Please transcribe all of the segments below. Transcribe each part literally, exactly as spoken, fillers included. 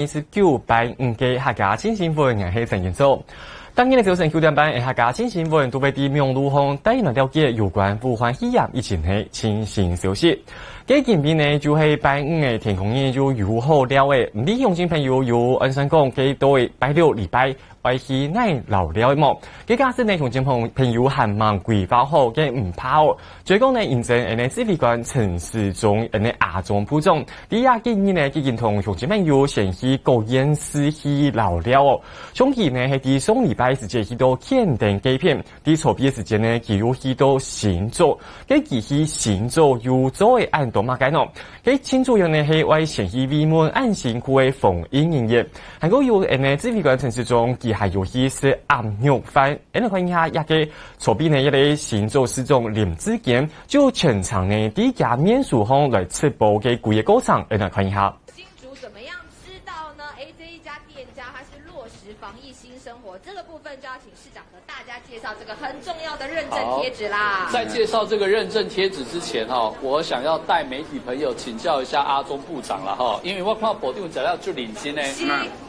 二十九擺五个客家新新聞，𠊎係陳建州。當日个朝晨九點半，客家新新聞都會在網路項帶你了解有關武漢肺炎疫情个最新消息。該今晡日呢，就係拜五个天公日就有好尞个，毋知鄉親朋友有按算講，該到拜六、禮拜 愛去哪尞尞無？該假使呢，鄉親朋朋友還吂規劃好，該毋怕哦。就係講呢，因為𠊎等指揮官陳時中，𠊎等阿中部長，在這幾日呢，已經同鄉親朋友先去各縣市去尞尞哦。像佢呢，係在上禮拜時節去到墾丁該片，在籌備个時節呢，佢又去到新竹，該佢去新竹又做會恁多麼个呢？ 該最主要呢係愛先去慰問恁辛苦个防疫人員，還過有𠊎等指揮官陳時中，佢還有去食鴨肉飯。𠊎等看一下這个籌備呢，這个新竹市長林智堅就全程呢在厥面書項來直播个規个過程，𠊎等看一下。新竹怎麼樣知道呢？誒，這一家店家他是落實防疫新生活，這個部分就要請市長 和大家介紹這個很重要的認證貼紙啦。好，在介紹這個認證貼紙之前哈，我想要代媒體朋友請教一下阿中部長了哈，因為我看部長資料就領先呢。是。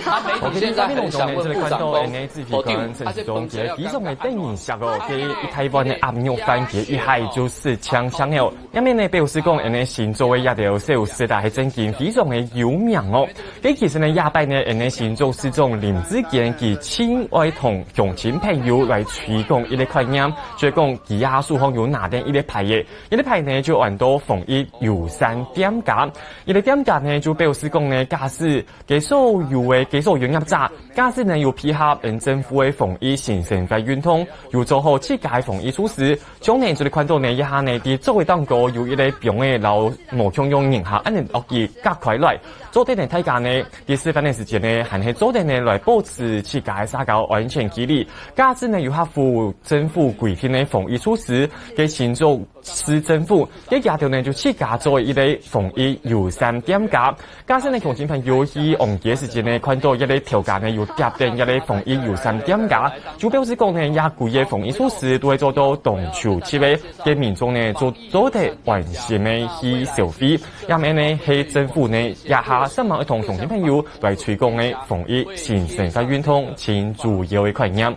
那媒體現在很想問部長講，部長，啊，這公司要非常个得人惜哦，這台灣个鴨肉飯佢一下就食淨淨了。 下面呢表示講，𠊎等新竹个這兜小食啊，係真經非常个有名哦。該其實呢，這擺呢，𠊎等新竹市長林智堅佢盡愛同鄉親朋友來推廣一個概念，就係講佢這手項有拿等一個牌仔，一個牌呢就安到防疫友善店家，一個店家呢就表示講呢，假使 該所有个，該所有業者，假使呢有配合𠊎等政府个防疫新生活運動，有做好自家个防疫措施，像呢就係看到呢，這下呢，在座位頂高有一個標語摎無共樣人客恁樣落去隔開來，做得呢大家呢，在食飯个時節呢，還係做得呢來保持自家个社交安全距離。假使呢有合乎政府規定个防疫措施，該新竹 市政府，該這兜呢就自家做一個防疫友善店家。假使呢鄉親朋友去往街時節呢，看到一個頭家呢有貼等一個防疫友善店家，就表示講呢，這幾個防疫措施都會做到當周到个，該民眾呢就做得安心个去消費。也毋係呢，係政府呢，這下煞猛愛同鄉親朋友來推廣个防疫新生活運動，盡主要个概念。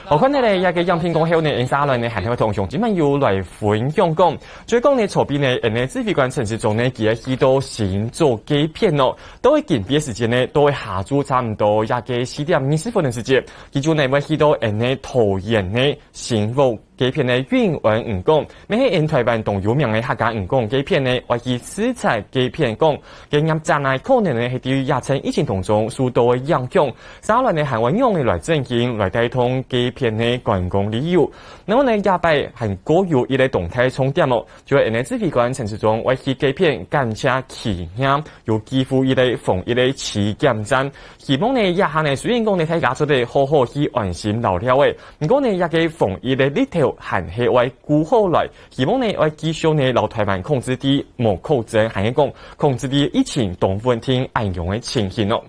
好，看起來這個影片過後呢，接下來呢，還會同鄉親朋友來分享講，就係講呢，籌備呢，𠊎等指揮官陳時中呢，佢愛去到新竹該片哦，到該今晡日時間呢，到下晝差毋多這個四點二十分个時間，佢就呢會去到𠊎等桃園个新屋該片个永安漁港，乜係𠊎等台灣當有名个客家漁港該片呢，愛去視察該片講，該業者呢，可能呢係對這場疫情當中受到个影響， 接下來呢，還會仰仔來振興，來帶動該片个觀光旅遊。另外呢，這擺還過有一個重大重點哦，就係𠊎等指揮官陳時中會去該片感謝企業，有寄付一個防疫个體檢站。希望呢，這下呢，雖然講呢，大家做得好好去安心尞尞个，毋過呢，這個防疫个力頭還係愛顧好來， 希望呢，愛繼續呢，摎台灣控制在無擴增，還係講控制在疫情當穩定恁樣个情形哦。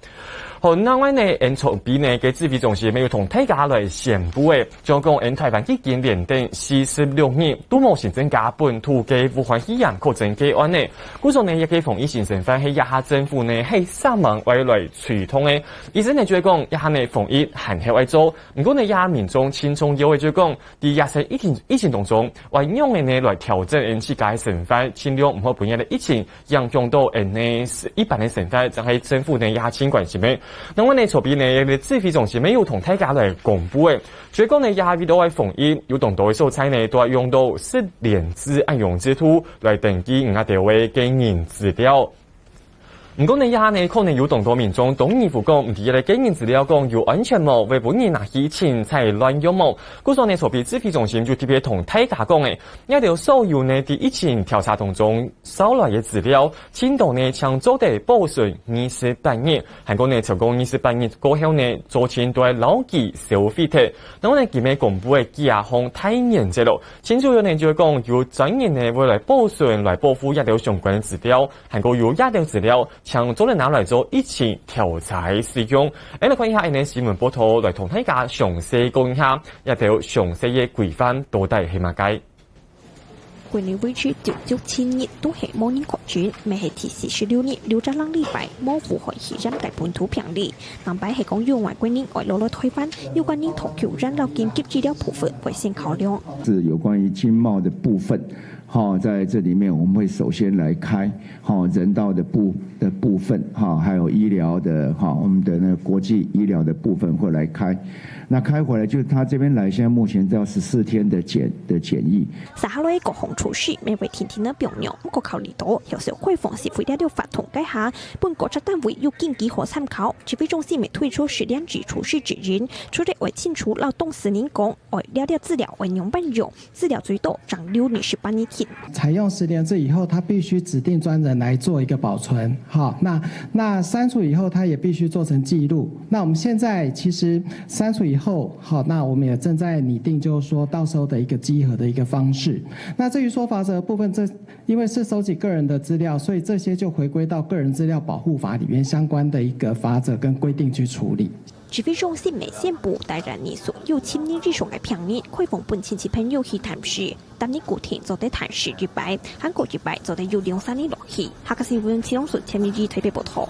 好，另外呢，𠊎等籌備呢，該指揮中心乜有同大家來宣布个，就講𠊎等台灣已經連等四十六日都無新增加本土个武漢肺炎確診個案呢。故所呢，這個防疫新生活係這下政府呢，係煞猛愛來推動个。意思呢，就係講，這下呢，防疫還係愛做，毋過呢，這下民眾盡重要个就係講， 在這場疫情，疫情當中，愛仰仔呢來調整𠊎等自家个生活，盡量毋好分這個疫情影響到𠊎等个一般个生活，正係政府呢也盡關心个。另外呢，籌備呢，這個指揮中心乜有同大家來公布个，就係講呢，這下為著愛防疫，有當多个所在呢，都愛用到實聯制恁樣制度來登記𠊎兜个個人資料。 毋過呢，這下呢，可能有當多民眾當疑狐講，毋知這個個人資料講有安全無，會分人拿去清採濫用無。故所呢，籌備指揮中心就特別同大家講个，這兜所有呢，在疫情調查當中收來个資料，盡多呢，淨做得保存二十八日，還過呢，超過二十八日過後呢，做盡都愛摎佢銷毀忒。然後呢，今晡日公布个幾下項大原則囉，盡主要呢，就係講有專人呢，會來保存、來保護這兜相關个資料， 還過有這兜資料，淨做得拿來做疫情調查个使用。𠊎等來看一下𠊎等个新聞報導，來同大家詳細講一下這兜詳細个規範到底係麼个。國內維持九九七日都係無人確診，乜係第四十六日，六隻零禮拜無武漢肺炎个本土病例。另外係講有外國人愛落來臺灣，有關人道救援摎緊急治療部分會先考量。是有關於經貿的部分，哈，在這裡面我們會首先來開，哈，人道的部的部分，哈，還有醫療的，哈，我們的那個國際醫療的部分會來開。那開回來就是他這邊來，現在目前只要十四天的檢的檢疫。接下來各項措施乜會定定仔放量，毋過考慮到後續開放係會在這法通該下，分各隻單位有根據好參考。指揮中心乜推出十點制措施指引，除了愛清楚摎當事人講，愛這這資料愛仰般用，資料最多正留二十八日天。採用十連制以後，它必須指定專人來做一個保存。好，那那刪除以後，它也必須做成記錄。那我們現在其實刪除以後，好，那我們也正在擬定，就是說到時候的一個稽核的一個方式。那至於說罰則的部分，這因為是收集個人的資料，所以這些就回歸到個人資料保護法裡面相關的一個罰則跟規定去處理。指揮中心乜宣布，大人年歲有七年以上个病人，開放分親戚朋友去探視，逐日固定做得探視一擺，還過一擺做得有兩三日落去。客家新聞，徐永順、陳明基台北報導。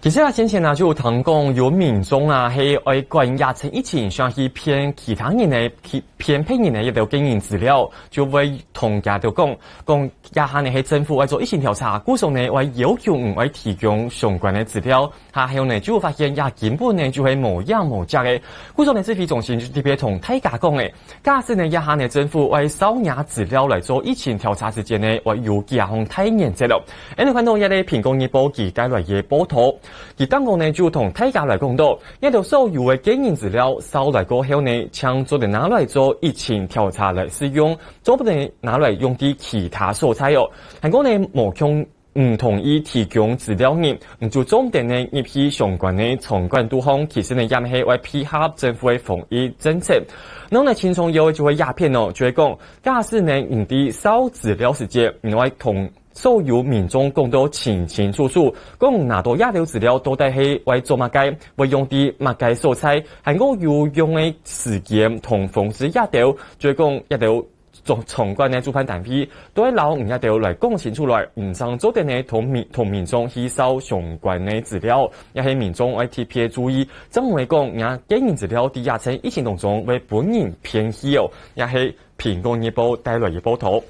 其實啊，先前啊，就有聽講有民眾啊，係愛管這層疫情，想去騙其他人个，去騙別人个一兜個人資料，就會同佢兜講，講這下呢係政府愛做疫情調查，故所呢愛要求你愛提供相關个資料。 下後呢，就發現這根本呢就係無影無跡个。故所呢，指揮中心就特別同大家講个，假使呢，這下呢，政府愛掃若資料來做疫情調查時間呢，會有幾項大原則囉。𫣆俚看到這个蘋果日報佢帶來个報導，佢當中呢就同大家來講到，這兜所有个個人資料掃來過後呢，淨做得拿來做疫情調查來使用，做毋得拿來用在其他所在哦。還過呢，無共 毋同意提供資料人，你就做毋得呢入去相關个場館肚項，其實呢也係愛配合政府个防疫政策。然後呢，盡重要个就係這片哦，就係講，假使呢你在掃資料時節，你愛同所有民眾講到清清楚楚，講拿到這兜資料到底係愛做麼个，會用在麼个所在，還過有用个時間同方式這兜，就係講這兜 場館个主辦單位都愛摎你這兜來講清楚來，毋正做得呢同民同民眾去掃相關个資料，也係民眾愛特別注意，正毋會講若個人資料在這層疫情當中會分人騙去哦，也係蘋果日報帶來个報導。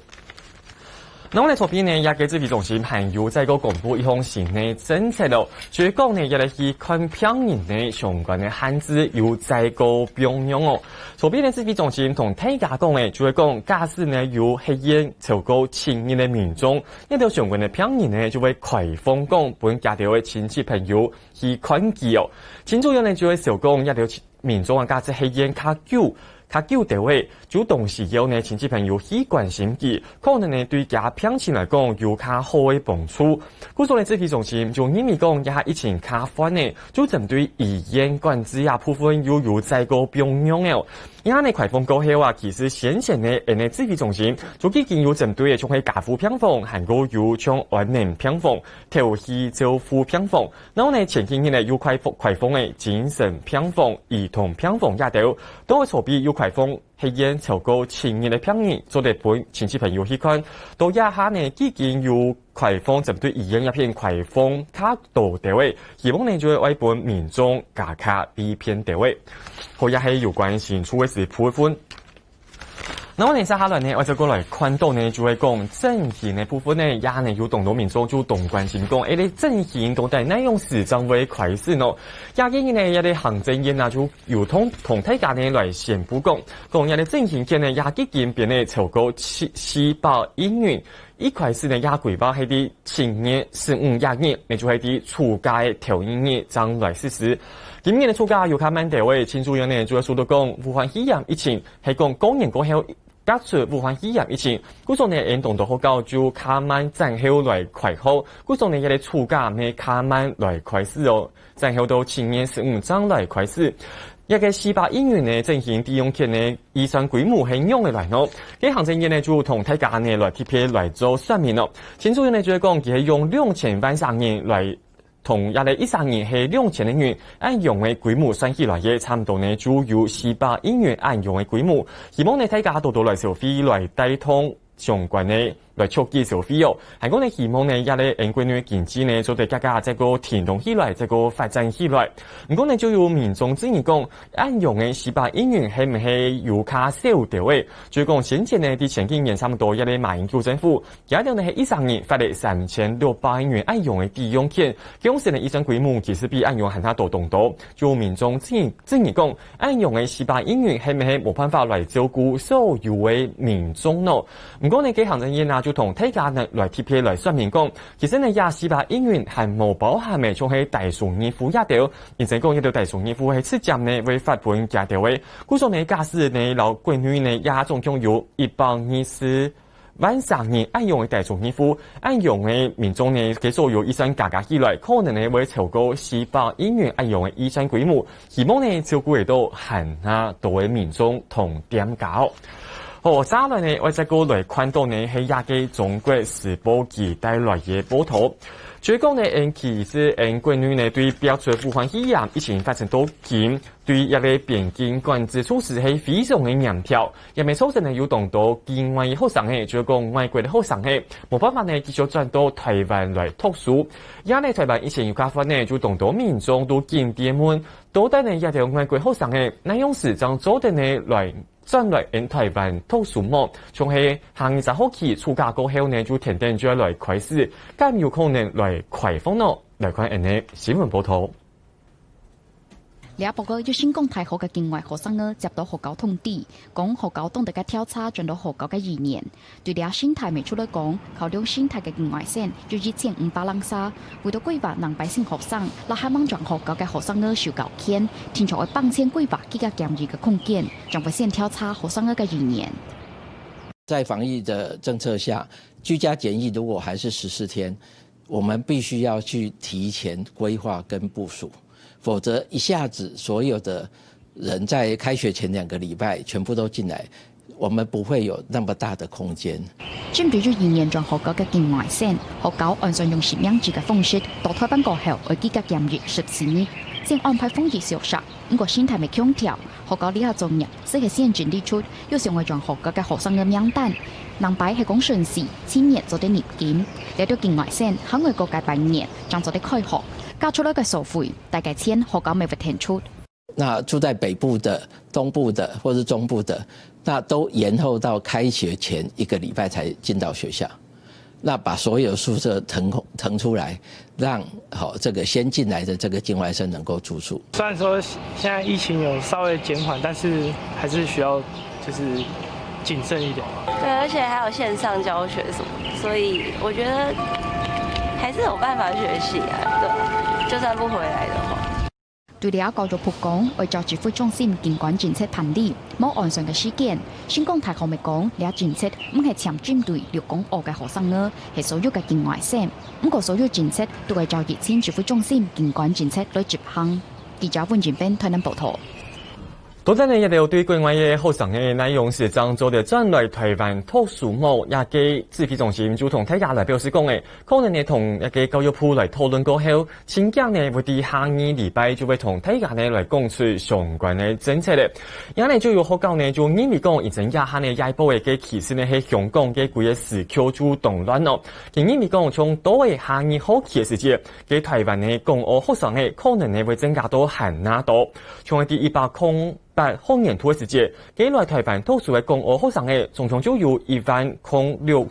那𫣆俚這片呢，這个指揮中心還有再過公布一項新个政策囉，就係講呢，這个去看病人呢相關个限制有再過放量哦。 這片呢指揮中心同大家講个，就係講，假使呢有核驗超過七日个民眾，這兜相關个病人呢就會開放講分佢兜个親戚朋友去看佢哦。盡主要呢就係想講，這兜民眾啊，假使核驗較久、較久兜仔，就當需要呢親戚朋友去關心佢，可能呢對佢病情來講有較好个幫助。故所呢指揮中心就認為講，這下疫情較緩呢， 就針對醫院管制這部分又有再過放量了。這下呢開放過後啊，其實先前呢，𫣆俚指揮中心就已經有針對个像係加護病房，還過有像安寧病房、頭起照護病房，然後呢前幾日呢又開放開放个精神病房、兒童病房這兜，都會籌備又開放 核驗超過七日个病人，做得分親戚朋友去看。到這下呢，已經有開放針對醫院這片開放較多兜仔，希望呢就會愛分民眾加較利便兜仔。好，這係有關新聞个部分。那𫣆俚接下來呢，愛再過來看到呢，就係講振興个部分呢，這呢有當多民眾就當關心講，欸，這振興到底哪央時正會開始呢？這幾日呢，這个行政院啊，就 有同同大家呢來宣布講，講這个振興券呢，這已經編了超過七四百億元。一開始呢，這規劃係在七月十五這日，也就係在暑假个頭一日正來實施。今年个暑假有較慢兜仔，盡主要呢，就係受到講武漢肺炎疫情，係講過年過後，隔出武漢肺炎疫情，故所呢，𫣆當多學校就較慢轉後來開學，故所呢，這个暑假乜較慢來開始哦。 然後到七月十五正來開始。這个四百億元个振興抵用券呢，預算規模係仰仔來呢？該行政院呢就同大家呢來特別來做說明哦。盡主要呢就係講，佢係用兩千萬隻銀來同這个一隻銀係兩千个銀，恁樣个規模算起來个，差毋多呢就有四百億元恁樣个規模。希望呢大家多多來消費，來帶動相關个來促進消費哦。還過呢，希望呢，這个𫣆國內經濟呢，做得加加再過挺動起來，再過發展起來。毋過呢，就有民眾質疑講，恁樣个四百億元係毋係有較少兜仔？就係講先前呢，在前幾年差毋多這个馬英九政府，佢兜呢係一儕人發了三千六百億元恁樣个抵用金，當時呢，預算規模其實比恁樣還較多當多。就有民眾質疑，質疑講， 恁樣个四百億元係毋係無辦法來照顧所有个民眾呢？毋過呢，該行政院啊，就同大家呢來特別來說明講，其實呢，這四百億元還無包含个，像係低收入戶這兜，因為講這兜低收入戶係直接呢會發分佢兜个。故所呢，假使呢，摎國內呢，這總共有一百二十 萬儕人恁樣个低收入戶，恁樣个民眾呢，佢所有預算加加起來，可能呢會超過四百億元恁樣个預算規模，希望呢照顧得到還較多个民眾同店家哦。好，接下來呢，𠊎再過來看到呢，係這个中國時報佢帶來个報導。就係講呢，𫣆其實𫣆國內呢，對爆出武漢肺炎疫情發生到今， 對這个邊境管制措施係非常个嚴格，也乜造成呢有當多境外个學生仔，就係講外國个學生仔，無辦法呢繼續轉到臺灣來讀書。這呢臺灣疫情又較發呢，就當多民眾都緊追問，到底呢這兜外國學生仔，哪央時正做得呢來轉來𫣆臺灣讀書無？像係下二十學期暑假過後呢，就天天就愛來開始，敢有可能來開放呢？來看𫣆个新聞報導。 這報告有新光大學个境外學生仔接到學校通知，講學校當地个調查轉到學校个語言。對這生態面出來講，考量生態个境外生有一千五百零儕，為著規劃能擺新學生，摎還吂轉學校个學生仔受教權，定著愛放寬規劃居家檢疫个空間，將會先調查學生仔个語言。在防疫的政策下，居家檢疫如果還是十四天， 我們必須要去提前規劃跟部署，否則一下子所有的人在開學前兩個禮拜全部都進來，我們不會有那麼大的空間。針對有意願轉學校个境外生，學校按算用實名制个方式，到臺灣過後愛居家檢疫十四日，先安排防疫宿舍。 毋過生態面強調，學校這下作業就係先整理出有想愛轉學校个學生个名單，另擺係講順序，七月做得入金。這兜境外生還愛過加半年，正做得開學。加出來个所費，大概錢學校乜會騰出。那住在北部的、東部的或是中部的，那都延後到開學前一個禮拜才進到學校。 那把所有宿舍騰空，騰出來，讓，好，這個先進來的這個境外生能夠住宿。雖然說現在疫情有稍微減緩，但是還是需要就是謹慎一點。對，而且還有線上教學什麼的，所以我覺得還是有辦法學習啊，對啊，就算不回來的話。 對這教育部講，愛照指揮中心金管政策辦理，無按算个時間。成功大學乜講，這政策毋係淨針對陸港澳个學生仔，係所有个境外生。毋過所有政策都愛照疫情指揮中心金管政策來執行。記者溫仁芬台南報導。到底呢，這兜對國外个學生仔，哪央時正做得轉來臺灣讀書無？這个指揮中心就同大家來表示講，誒，可能呢同這个教育部來討論過後， 盡遽呢，會在下二禮拜就會同大家呢來講出相關个政策了。這呢就有學校呢就認為講，因為這下呢這一波个个其實呢係香港个規个時局就當亂咯。佢認為講，從到个下二學期个時節，个臺灣个港澳學生仔可能呢會增加到還較多。從第一百空八學年度个時節，个來臺灣讀書个港澳學生仔，總共就有一萬空六，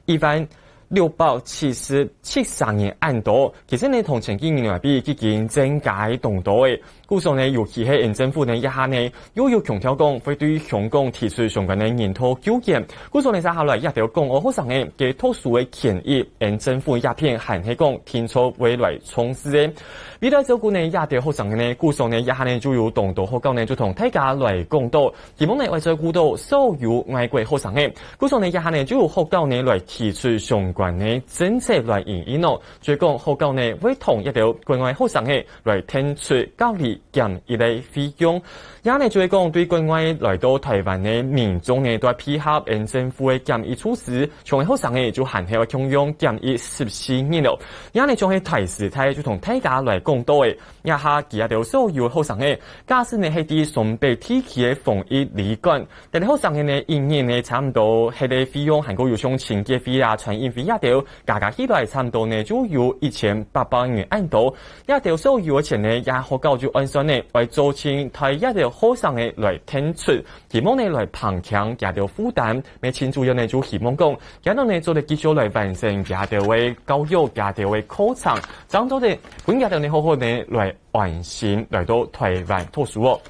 一萬 六百七十七儕人恁多，其實呢同前幾年來比，已經增加當多了。故所呢，尤其係𫣆政府呢，這下呢又有強調講，會對香港提出相關个人道救援。故所呢，接下來這兜港澳學生仔个讀書个權益，𫣆政府這片還係講定著會來重視个。為了照顧呢這兜學生仔呢，故所呢，這下呢就有當多學校呢就同大家來講到， 希望呢會照顧到所有外國學生仔。故所呢，這下呢就有學校呢來提出相關灣个政策來因應哦。就係講學校呢會同這兜國外學生仔來騰出隔離檢疫个費用。也呢就係講對國外來到臺灣个民眾呢，都愛配合𫣆政府个檢疫措施，像係學生仔就還係愛共樣檢疫十四日哦。也呢像係大師大就同大家來講到个，這下佢這兜所有學生仔，假使呢係在雙北地區个防疫旅館， 但係學生仔呢，一日呢差毋多，該兜費用還過有像清潔費啊、餐飲費這兜，加加起來差毋多呢，就有一千八百元恁多。這兜所有个錢呢，這學校就按算呢，愛做盡替這兜學生仔來騰出，希望呢來減輕佢兜負擔。乜盡主要呢，就希望講，佢兜呢做得繼續來完成佢兜个教育、佢兜个課程，正做得分佢兜呢好好呢來安心來到臺灣讀書哦。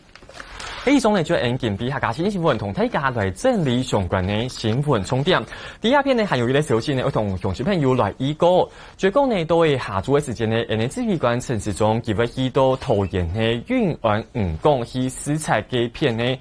以上呢就係𫣆今晡日客家新聞同大家來整理相關个新聞重點。第二篇呢還有一個消息呢，愛同鄉親朋友來預告。就講呢，到下晝个時間呢，𫣆个指揮官陳時中佢會去到桃園个永安漁港去視察該片个魚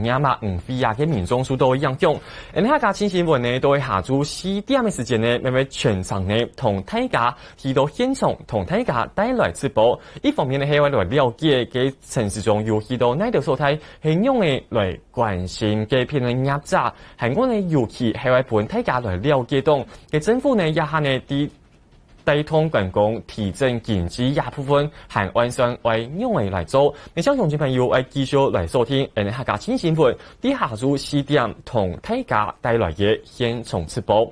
塭啊、魚會啊个民眾受到影響。𫣆客家新聞呢，到下晝四點个時間呢，乜會全程呢同大家去到現場同大家帶來直播。一方面呢，係為了了解該陳時中有去到哪兜所在，係仰仔來關心該片个業者，還過呢，尤其係愛分大家來了解到，該政府呢，這下呢，在帶動觀光、提振經濟這部分，還按算愛仰仔來做。 也請鄉親朋友愛繼續來收聽𫣆客家新新聞，在下晝四點同大家帶來个現場直播。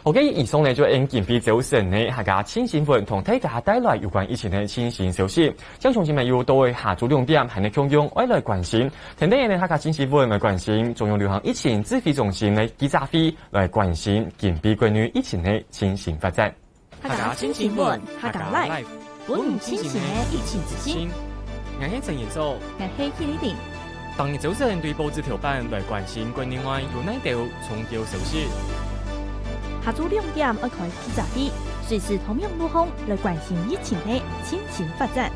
OK，以上呢就𫣆今晡日朝晨呢客家新新聞同大家帶來有關疫情个最新消息。請鄉親朋友到下晝兩點還係共樣愛來關心，跈等𫣆客家新新聞來關心中央流行疫情指揮中心个記者會，來關心今晡日國內疫情个最新發展。 客家新新聞，客家Live，分你清醒个疫情資訊。𠊎係陳仁祖，𠊎係許麗玲。逐日朝晨對報紙頭版來關心國內外有哪兜重要消息。下晝兩點愛開記者會，隨時透明路項來關心疫情个最新發展。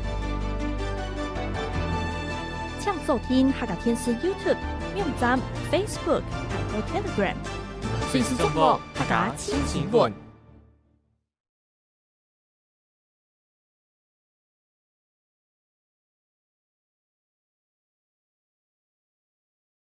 請鎖定客家電視YouTube、網站、Facebook，還有Telegram，隨時掌握客家新新聞。